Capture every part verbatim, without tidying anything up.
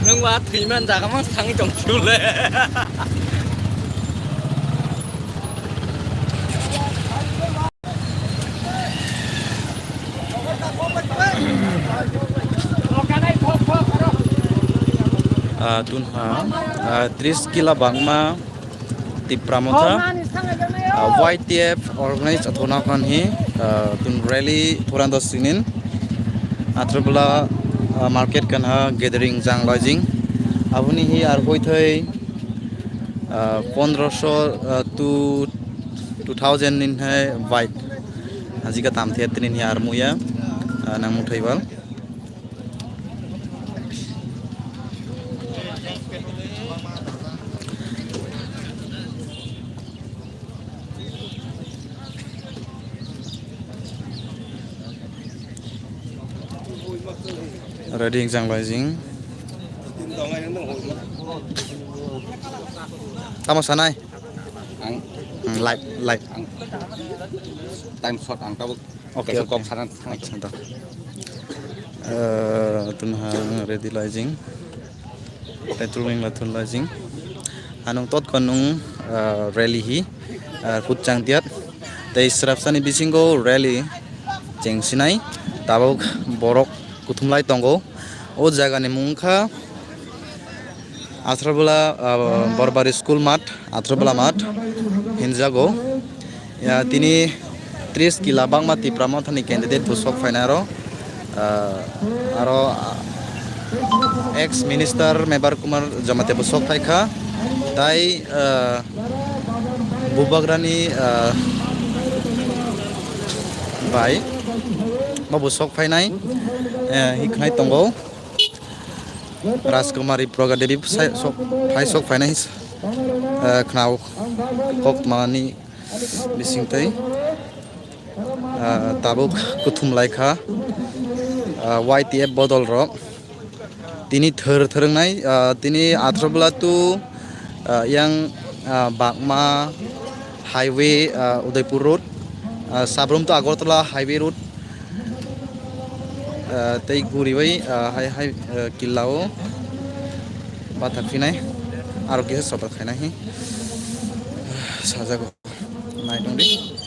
Nwng ba thwiman jaga mang thangwi tong sule. Ah, tunha, ah, tris kila bangma Tipra Motha, ah, Y T F organize athona khan hi, ah, tun rally phuran dos sinin Atrabula, ah, market kanha gathering jang lajing. Aboni hi ar hoi thai, ah, pondroso, ah, to two thousand nin hai bike. Ajika tam thia tinin hi ar muya, ah, nang muthai bal. Ready jang lajing. Tamo sanai? Ang Hmm, live, live. Ang time short ang tabuk. Okay, kaisa okay. Kok sana thang. Acha, to. Eh, tunha ready lajing. Petrol wing la thun lajing. Anung tot ko nung, eh, rally hi, eh, kut chang tiat. Tei srapsani bisingo rally cheng sinai. Tabuk borok kuthum lai tongo. O jaga ni mung kha Athrabula, ah, Borbari School Math, Athrabula Math, hinjago. Ya, tini tris kila bangma Tipra Mothani candidate bo sok phainai aro, ah, aro, ah, ex minister Mebar Kumar Jamatia bo sok phaikha. Tai, ah, Bubagrani, ah, bai, bo bo sok phainai, eh, hikhnai tongo. Rajkumari Praga Devi phai sok, phai sok phainai, eh, khwnao kok manani bising tei, eh, tabuk kuthum laikha, eh, Y T F bodol rok. Tini thwr thwrwngnai, eh, tini Athrabula to, eh, yang, eh, Bagma highway, eh, Udaipur road, eh, Sabrum to Agartala highway road. Ah, tei guriwi, ah, hai, hai, ah, killa o bathak phinai, aro kisa sobat khainai hi sajago. Nai tongdi.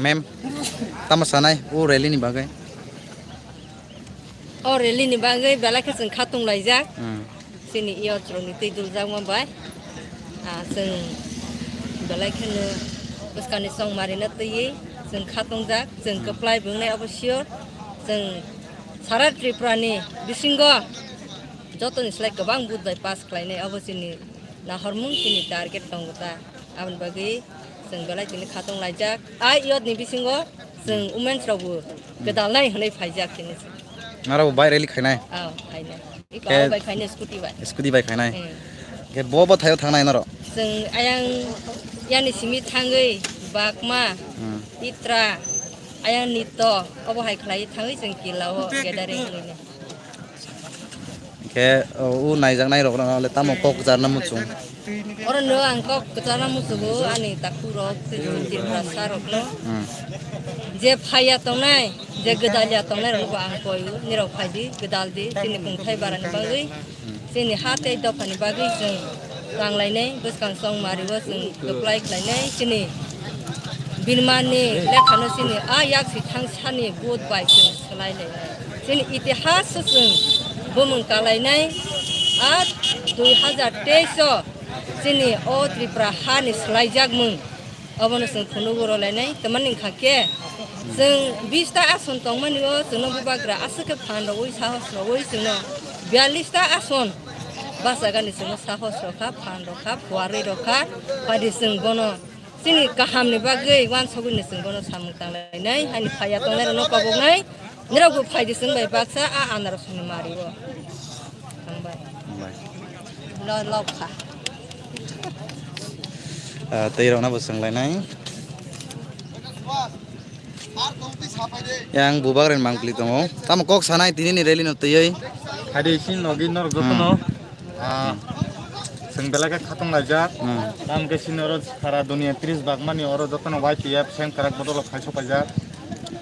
Ma'am, tamo sanai o rally ni bagwi? O rally ni bagwi belai khe chwng khatung laijak. Hmm. Chini youth rokni twi duljakma bai. Ah, chwng belai kheno bwskangni chongmarino twiwi chwng khatungjak, chwng Hmm. kwplai bo wngnai obo sure. Chwng sara Tripura ni bisingo jotoni slai kwbang vote bai pass khlainai, obo chini nahormung, chini target tongo ta. Aboni bagwi chwng belai tini khatung laijak. A youth ni bisingo chwng women's rok bo gwdalnai hwnwi phaijak tini. Naro bo bai rally khainai? Aw, khainai. Iko Khe- aw bai khainai scooty bai. Scooty bai khainai? Hmm. Khe bo bo thaio thangnai naro? Chwng ayang yani simi thangwi Bagma, Hmm. Itra, ayang Nito, obo hai khlai thangwi chwng killa o gathering khlainai. Khe, o, o naijaknai rok no le tamo kok kwcharna muchung. Oro no ang kok kwcharna muchungo ani takhuk rok tei chini Tiprasa rok no. Hmm. Je phaiya tongnai, je gwdalya tongnai rok no bo ang koi o, nirok phai di, gwdal di, chini kungthai bara ni bagwi, chini ha tei dopha ni bagwi chwng tang lainai, bwskang chongmari o chwng kwplai khlainai, chini binmani lekha no chini a yak si thang sani vote bai chwng swlai lainai. Chini itihas o chwng bumung kalainai, a dui hazar teis o chini o Tripura ha ni swlaijakmung, obono chwng phunuk rwlainai. Tamani wngkha khe, chwng bish ta ason tongmani o chwngno bubagra aswk khe phan rwui, sahos rwui chwngno biyallish ta ason Bachagani chwngno sahos rokha, phan rokha, phuarwi rokha, phaidi chwng bono chini kahamni bagwi uansugwini chwng bono samung tanglainai, haini phaiya tongnairokno koboknai, nirokbo phaidi chwng bai baksa a anaros ni mario. Hambai. Hambai. Lo, lokha. Ah, tei rokno bo swnglainai. Yang bubagrani mangpili tongo. Tamo kok sanai tini ni rally no twiwi. Hadi sin nogi nor jotono. Hmm. Ah, seng belai khe khatong laijak. Hmm. Tam khe sin oro sara dunia tris bak mani oro jotono Y T F seng karak bodol khai sok paijak.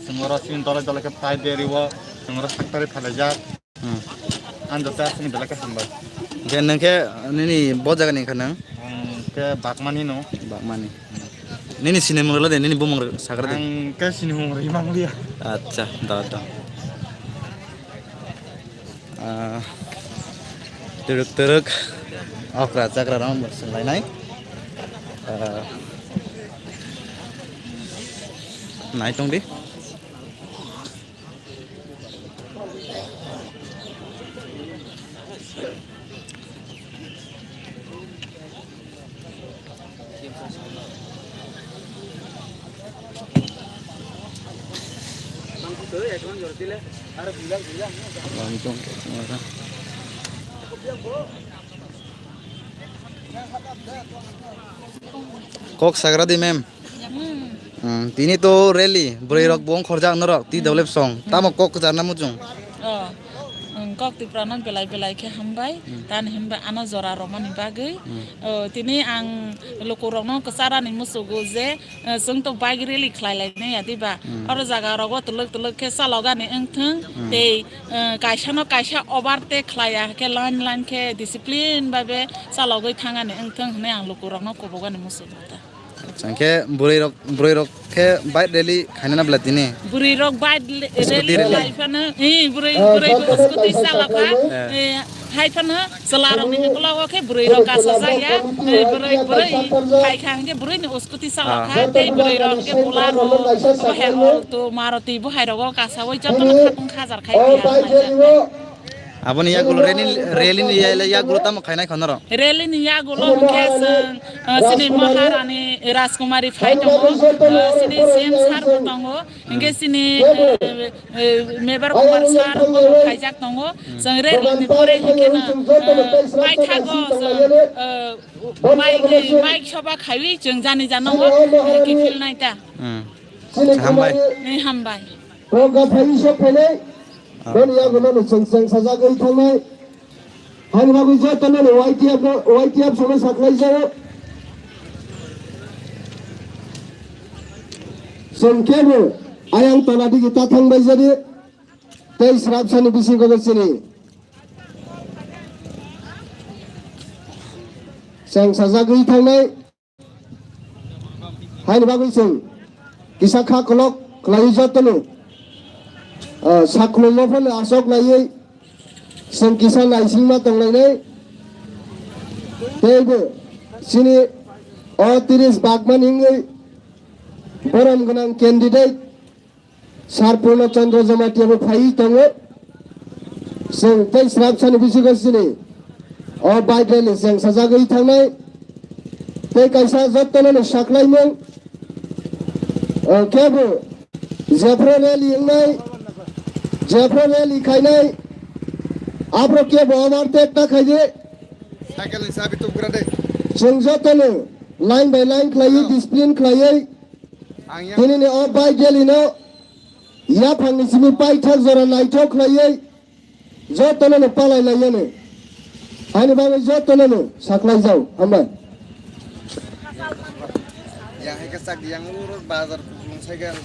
Seng oro sin dole dole khe phai deriwo. Seng oro saktari phalaijak. Hmm. Ang joto asini belai khe hambai. Je nang khe nini bo jaga ni kha nang? Ang khe Bakmani no. Bakmani. Nini sinimung rwla de, nini bumung rw-, sakra de. Ang khe sinimung rwi mangliya. Acha, da, da. Ah, twrwk twrwk okra chakra rok swnglainai. Ah, nai tong di. Kok sagra di, ma'am. Hmm. Hmm, tini to rally, bwrwi rok bo wngkhorjak norok, T W F song. Tamo kok kwcharna muchung? Oh, hmm, kok Tipra no belai belai khe hambai. Hmm. Tani himba ano jora romani bagwi. Hmm. Oh, tini ang lukurokno kwcharani musugo je, eh, chwng to bike rally khlai lai nai ya diba? Hmm. Oro jaga rogo twlwk twlwk khe chalogani wngthwng. Hmm. Tei, eh, kaisa no kaisa overtake khlai ya khe line line khe discipline bai be chalogwi thangani wngthwng hwnwi ang lukurokno kubugani musugo ta. Acha, hwnkhe bwrwi rok, bwrwi rok khe bike rally khaina na bwla tini? Bwrwi rok bike le-, Scooty rally rally. Khlai phano, eh, bwrwi, bwrwi bo scooty chalokha, eh, hai phano chwla rokni ukologo khe bwrwi rok kasajak ya, eh, bwrwi, bwrwi khai kha hwnkhe bwrwi ni scooty chalokha, ah, tei bwrwi rok hwnkhe Bolero, obo hai Alto, Maruti bo hai rogo kasawi jotono khatung khajar khai ya. Aboni yagulo rally, rally ni ya-, yagulo tamo khainai kho norok? Rally ni yagulo hwnkhe chwng, ah, chini Maharani Rajkumari phai tongo, ah, chini C M sir bo tongo, hwnkhe chini, eh, eh, Mebar Kumar sir bo khaijak tongo. Chwng rally ni pore hwnkhe no, eh, paithago chwng, eh, bike, bike soba khaiwi chwng jani jano, eh, kiphil nai ta. Hmm. Hambai. Eh, hambai. Program phai sok phainai. Ah. Boni yagulo no chwng chwng sajagwi thangnai. Haini bagwi jotono no Y T F no, Y T F sono saklai jao. Chwng kebo ayang tola digi ta thang bai jadi. Tei srapsani bisingo bo chini. Chwng sajagwi thangnai. Haini bagwi chwng kisa kha kolok khlaiwi jotono, ah, saklumma phano aswk naiwi chwng kisa naisingma tonglainai. Teibo chini o tiris bagmani wngwi borom gwnang candidate Sir Purno Chandra Jamatia bo phaiwi tongo. Chwng tei srapsani bisingo chini o bike rally chwng sajagwi thangnai. Tei kaisa jotono no saklaimung, o, kebo jephru rally wngnai, jephru rally khainai, aphuru kebo overtake ta khaidi. Cycle ni sabi tubgra de. Chwng jotono line by line khlaiwi, discipline khlaiwi, ang yang tini ni o bike rally no Yaphangni simi paithak jora naithok khlaiwi jotono no palai laiyano. Ani bagwi jotono no saklai jao. Hambai. Yang hai khe chak yang uro bazar kuplung cycle.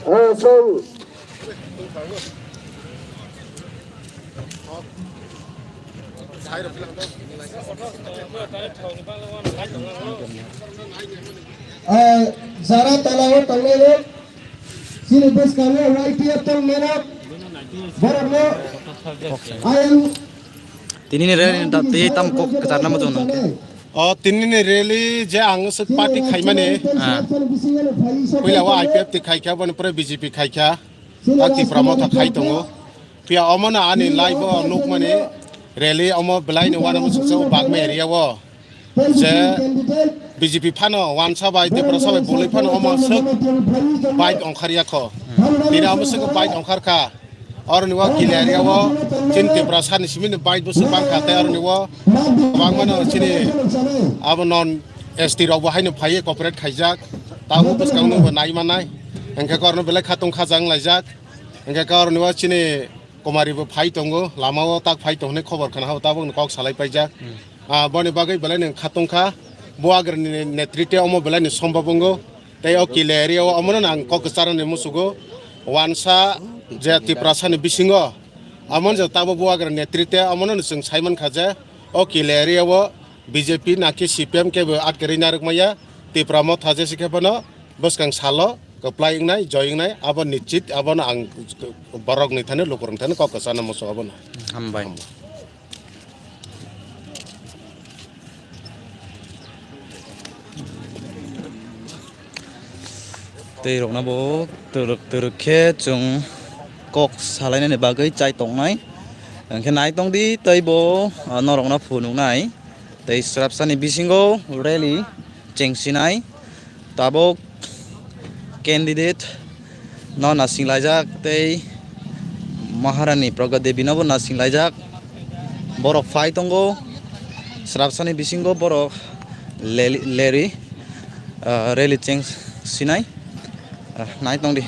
Oh, so Ah, jara tola o tongnai rok, chini bwskango Y T F tong nai rok, borok no ayang tini ni rally ni da-, twi tam kok kwchar namo chwng nang khe. O tinini rally je ang se party khaimani, ah, puila o I P F T khaikha, boni pore B J P khaikha, tak Tipra Motha khai tongo. Phiya omono ani live o nukmani rally omo belaini wana muchuksa o Bagma area o. Je B J P phano wansa bai Tiprasa bai bolwi phano omo swk bike ongkhar yakho. Tini omo swk bike ongkhar kha. Oroni o kile area o chini Tiprasa ni simi ni bike bwswk bang kha tei oroni o kwbangma no chini abo non S T rok bo haino phaiwi cooperate khaijak. Tabuk bwskang no bo nai manai. Hwnkhe korno belai khatong khajang laijak. Hwnkhe koroni o chini Kumari bo phai tongo, lama o tak phai tong hwnwi khobor khna hao tabuk ni kok salai paijak. Hmm. Ah, boni bagwi belai ni khatong kha, Buagra ni netritwe omo belai ni sombab wngo. Tei o kile area o omono ang kok kwcharnani musugo, wansa je Tiprasa ni bisingo, omono je tabuk Buagra ni netritwe omono chwng sai mankha je o kile area o B J P nakhe C P M kebo atkwrwi narwk maya, Tipra Motha jesi khe phano bwskang salo kwplai wngnai, joi wngnai, abo nichit, abono ang borokni thani, lukurokni thani kok kwchana muchung abono. Hambai. Tei rokna bo twrwk twrwk khe chwng kok salainani bagwi chai tongnai. Hwnkhe nai tongdi tei bo, ah, norokno phunuknai. Tei srapsani bisingo rally chengsinai. Tabuk candidate no nasinglajak tei Maharani Pragya Devi no bo nasinglajak. Borok phai tongo. Srapsani bisingo borok leli-, leri, ah, rally chengsinai. Ah, nai tongdi.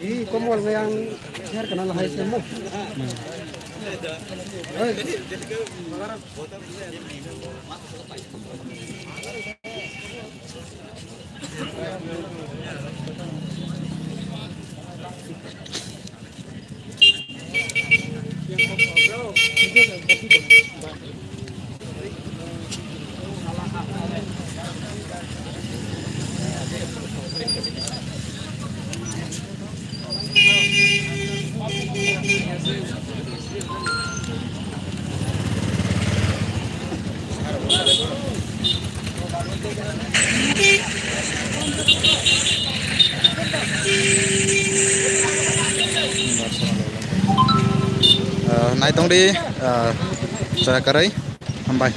Ih, komol yang share kana lahai semua. Ah, nai tongdi, ah, chaya kwrwi. Hambai.